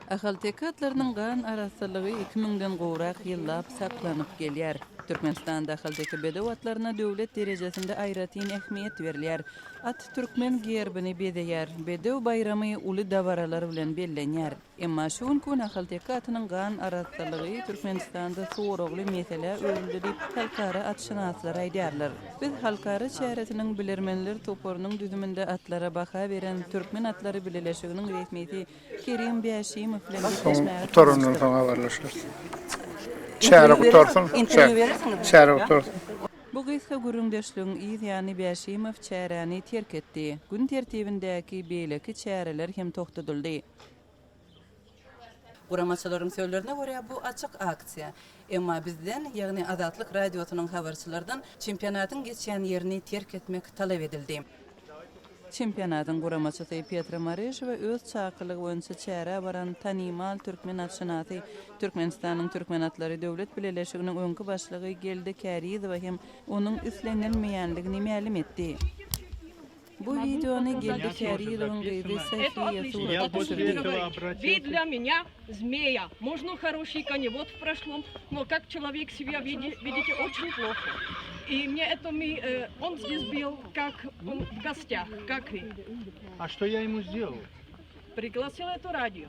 Ahalteke atlarynyň gan arassalygy iki müňden gowrak ýyllap saklanyp gelýär. Türkmenistanda ahalteke bedew atlaryna döwlet derejesinde aýratyn ähmiýet berilýär. At türkmen gerbini bezeýär, bedew baýramy uly dabaralar bilen bellenýär. Emma şu günki gün ahalteke atynyň gan arassalygy Türkmenistanda soragly meselä öwrüldi diýip, halkara atşynaslar aýdýarlar. Biz halkara çäresiniň bilermenler toparynyň düzüminde atlara baha beren Türkmen atlary bileleşiginiň resmisi Kerim Bäşimow bilen Soň gepleşmäge gutarandan synanyşdyk. soň habarlaşarys. Çäre gutarsyn. Çäre gutarsyn. Bu gysga gürrüňdeşligiň yz ýany Bäşimow çäräni terk etdi. Gün tertibindäki beýleki çäreler hem togtadyldy. Guramaçylaryň sözlerine görä, bu açyk aksiýa. Emma bizden, ýagny Azatlyk Radiosynyň habarçylardan çempionatyň geçýän ýerini terk etmek talap edildi. Çempionatyň guramaçysy Petra Mareşowa öz çakylygy boýunça çärä baran tanymal türkmen atşynasy, Türkmenistanyň Türkmen atlary döwlet bileleşiginiň öňki başlygy Geldi Kärizowa hem onuň islenilmeýändigini mälim etdi. Bu wideony Geldi Kärizowyň gyzy Sofiýa surata düşürdi. Пригласил это радио.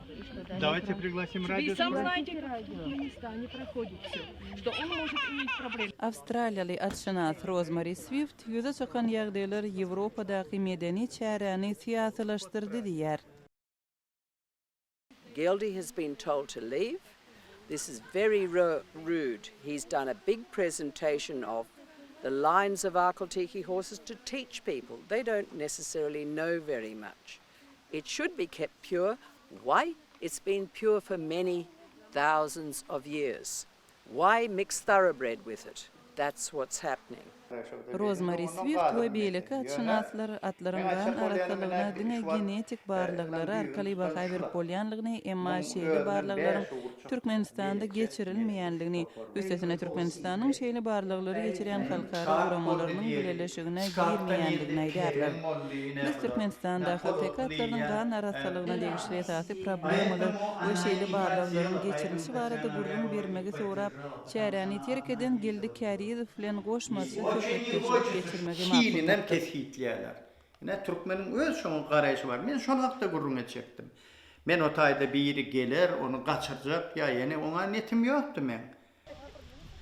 Давайте пригласим радио. Вы сам знаете, как тут места не проходит все, что он может иметь проблемы. Awstraliýaly atşynas Rozmari Swift ýüze çykan ýagdaýlar Ýewropadaky medeni çäräni syýasylaşdyrdy diýýär. Geldi has been told to leave. This is very rude. He's done a big presentation of the lines of Akhal-Teke horses to teach people. They don't necessarily know very much. It should be kept pure. Why? It's been pure for many thousands of years. Why mix thoroughbred with it? That's what's happening. Rozmari Swift we beýleki atşynaslar atlaryň gan arassalygyna diňe genetik barlaglary arkaly baha berip bolýanlygyny, emma şeýle barlaglaryň Türkmenistanda geçirilmeýänligini, üstesine Türkmenistanyň şeýle barlaglary geçirýän halkara guramalarynyň bileleşigine girmeýänligini aýdýarlar. Biz Türkmenistanda ahalteke atlarynyň gan arassalygyna degişli esasy problemalar we şeýle barlaglaryň geçirilişi barada gürrüň bermegi sorap, çäräni terk eden Geldi Kärizow bilen goşmaça söhbetdeşlik geçirmegi makul Hilinem tapdyk. kesgitleýärler. Ine, türkmeniň öz şoňa garaýşy bar. Men şol hakda gürrüň etjekdim. Men o taýda biri geler, ony gaçyrjak ýa ýene oňa netim ýokdy meň.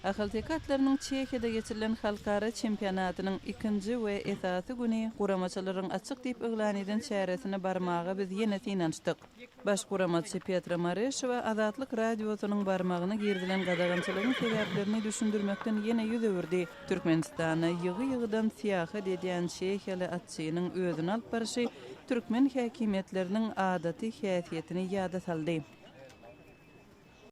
Ahalteke atlarynyň Çehiýada geçirilen halkara çempionatynyň ikinji we esasy güni guramaçylaryň açyk diýip yglan eden çäresine barmaga biz ýene synanyşdyk. Baş guramaçy Petra Mareşowa Azatlyk Radiosynyň barmagyna girizilen gadagançylygyň sebäplerini düşündirmekden ýene ýüz öwürdi. Türkmenistana ýygy-ýygydan syýahat edýän çehiýaly atçynyň özüni alyp barşy türkmen häkimiýetleriniň adaty häsiýetini ýada saldy.